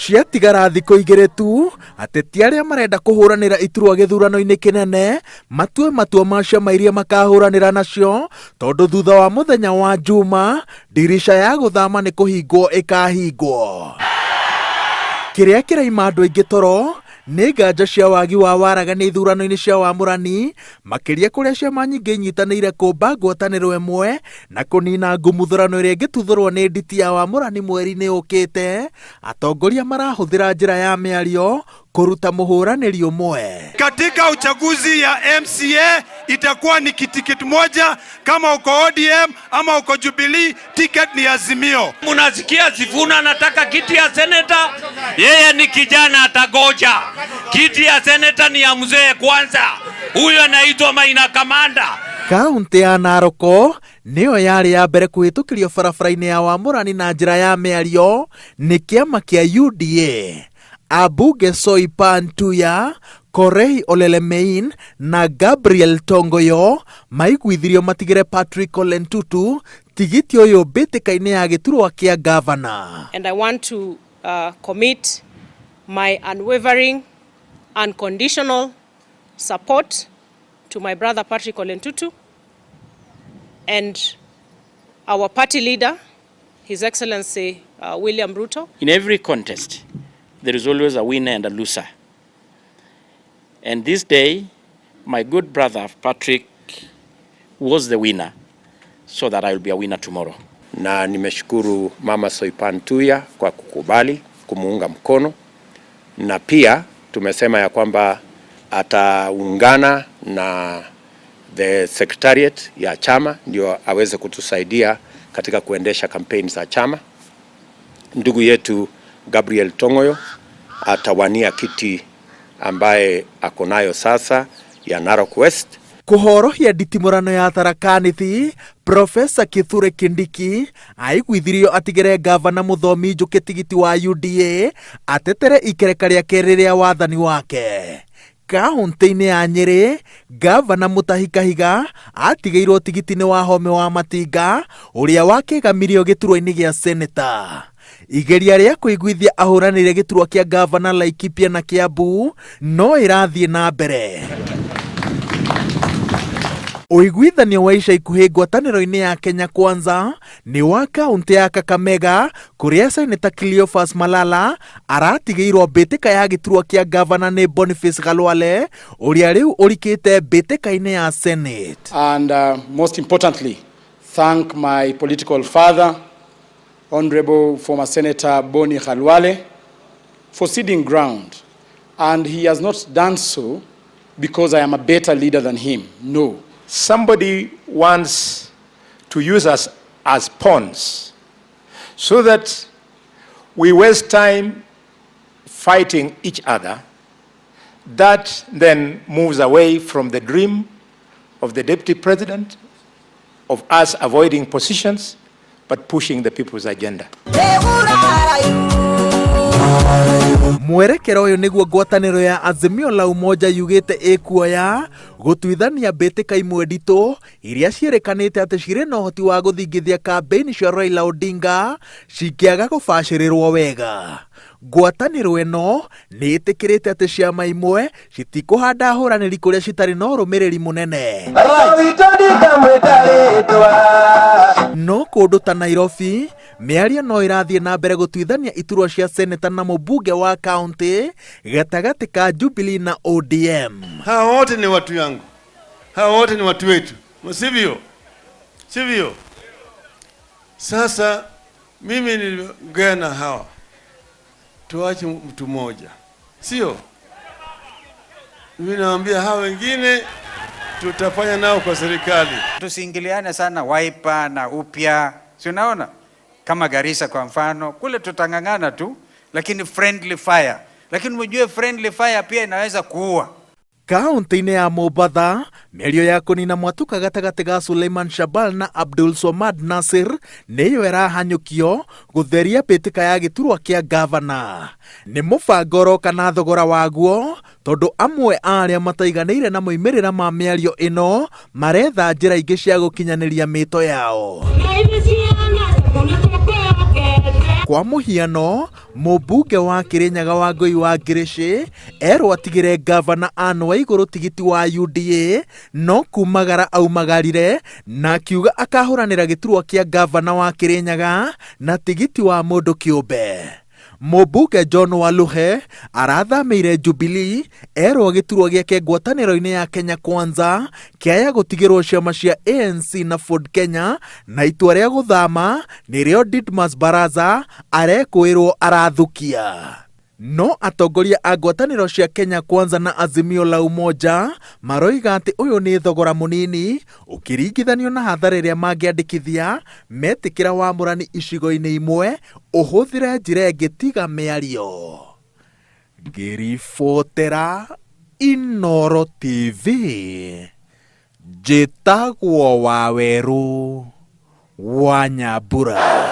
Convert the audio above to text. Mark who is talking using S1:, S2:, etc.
S1: Ciatigara thikũ igĩrĩ tu, ateti arĩa marenda kũhũranĩra iturwa gĩthurano-inĩ kĩnene matue matua ma ciama iria makahũranĩra nacio, tondũ thutha wa mũthenya wa Njuma, ndirica ya gũthama nĩ kũhingwo ĩkahingwo. Kĩrĩa kĩraima andũ aingĩ toro nĩ nganja cia wagi wa waragania ithurano-inĩ cia wamũrani, makĩria kũrĩa ciama nyingĩ inyitanĩire kũmba ngwatanĩro ĩmwe na kũnina ngumuthũrano ĩrĩa ĩngĩtuthũrwo nĩ nditi ya wamũrani mweri-inĩ ũkĩte. Atongoria marahũthĩra njĩra ya mĩario kũruta mũhũranĩri ũmwe.
S2: Katika uchaguzi ya MCA itakuwa ni kitiketi moja, kama uko ODM ama uko Jubilee, ticket ni Azimio.
S3: Munasikia Sifuna anataka kiti ya seneta, yeye ni kijana atagoja. Kiti ya seneta ni ya mzee kwanza, huyo anaitwa Maina Kamanda.
S1: Kaunti ya Narok nĩyo yarĩ ya mbere kũhĩtũkĩrio barabara-inĩ ya wamũrani na njĩra ya mĩario nĩ kĩama kĩa UDA. Ambunge Soipan Tuya, Korei Olelemein na Gabriel Tongoyo maiguithirio matigĩre Patrick Ole Ntutu tigiti ũyũ mbĩtĩka-inĩ ya gĩturwa kĩa gavana.
S4: And I want to commit my unwavering, unconditional support to my brother Patrick Ole Ntutu and our party leader, His Excellency William Ruto.
S5: In every contest, there is always a winner and a loser. And this day, my good brother Patrick was the winner, so that I will be a winner tomorrow.
S6: Na nimeshukuru Mama Soipan Tuya kwa kukubali kumuunga mkono, na pia tumesema ya kwamba ataungana na the secretariat ya chama ndio aweze kutusaidia katika kuendesha kampeni za chama. Ndugu yetu Gabriel Tongoyo atawania kiti ambaye ako nayo sasa ya Narok West.
S1: Kũhorohia nditimũrano ya Tharaka Nithi, Profesa Kithure Kindiki aiguithirio atigĩre ngavana Mũthomi Njũkĩ tigiti wa UDA atetere ikereka rĩa kerĩ rĩa wathani wake. Kaunti-inĩ ya Nyĩrĩ, ngavana Mutahi Kahiga atigĩirwo tigiti nĩ Wahome wa Matinga ũrĩa wakĩgamirio gĩturwa-inĩ gĩa seneta. Igeria rĩa kũiguithia ahũranĩri gĩturwa kĩa ngavana Laikipia na Kiambu no ĩrathiĩ na mbere. Ũiguithanio wa ica ikuhĩ ngwatanĩro-inĩ ya Kenya Kwanza nĩ wa kaunti ya Kakamega kũrĩa Seneta Cleophas Malala aratigĩirwo mbĩtĩka ya gĩturwa kĩa ngavana nĩ Boniface Khalwale ũrĩa rĩu ũrikĩte mbĩtĩka-inĩ ya Senate.
S7: And most importantly, thank my political father, Honorable former Senator Boni Khalwale, for ceding ground. And he has not done so because I am a better leader than him. No.
S2: Somebody wants to use us as pawns so that we waste time fighting each other. That then moves away from the dream of the deputy president, of us avoiding positions, but pushing the people's agenda.
S1: Mwerekera ũyũ nĩguo ngwatanĩro ya Azimio la Umoja yugĩte ĩkuoya gũtuithania mbĩtĩka imwe nditũ iria ciĩrĩkanĩte atĩ cirĩ na ũhoti wa gũthingithia kambĩini cia Raila Odinga cingĩaga gũbacĩrĩrwo wega. Ngwatanĩro ĩno nĩ ĩtĩkĩrĩte atĩ ciama imwe citikũhanda ahũranĩri kũrĩa citarĩ na ũrũmĩrĩri mũnene. No kũndũ ta Nairobi, mĩario no ĩrathiĩ na mbere gũtuithania iturwa cia seneta na mũmbunge wa kaunti gatagatĩ ka Jubilee na ODM.
S8: Hawa wote ni watu yangu, hawa wote ni watu wetu, sivyo? Sivyo? Sasa mimi niliongea na hawa, tuache mtu mmoja, sio? Mimi naambia hawa wengine tutafanya nao kwa serikali.
S9: Tusiingiliane sana Wiper na upya, si unaona kama Garissa kwa mfano kule tutang'ang'ana tu, lakini friendly fire, lakini mjue friendly fire pia inaweza kuua.
S1: Kaunti-inĩ ya Mombatha, mĩario ya kũnina mwatũka gatagatĩ ga Suleiman Shabal na Abdul Swamad Nasir nĩyo ĩrahanyũkio gũtheria mbĩtĩka ya gĩturwa kĩa ngavana. Nĩ mũbango ũroka na thogora waguo tondũ amwe a arĩa mataiganĩire na moimĩrĩra ma mĩario ĩno maretha njĩra ingĩ cia gũkinyanĩria mĩto yao. Kwa mũhiano, Mũmbunge wa Kĩrĩnyaga Wangũi wa Ngĩrĩcĩ erwo atigĩre ngavana Anne Waigũrũ tigiti wa UDA no kumagara aumagarire na akiuga akahũranĩra gĩturwa kĩa ngavana wa Kĩrĩnyaga na tigiti wa mũndũ kĩũmbe. Mũmbunge John Waluhe arathamĩire Jubilee erwo gĩturwa gĩake ngwatanĩro-inĩ ya Kenya Kwanza kĩaya gũtigĩrwo ciama cia ANC na Ford Kenya na itua rĩa gũthama nĩrĩo Didmus Barasa arekũĩrwo arathukia. No atongoria a ngwatanĩro cia Kenya Kwanza na Azimio la Umoja maroiga atĩ ũyũ nĩ thogora mũnini ũkĩringithanio na hathara ĩrĩa mangĩandĩkithia metĩkĩra wamũrani icigo-inĩ imwe ũhũthĩre njĩra ĩngĩ tiga mĩario. Ngĩribotera Inooro TV njĩtagwo Wawerũ wa Nyambura.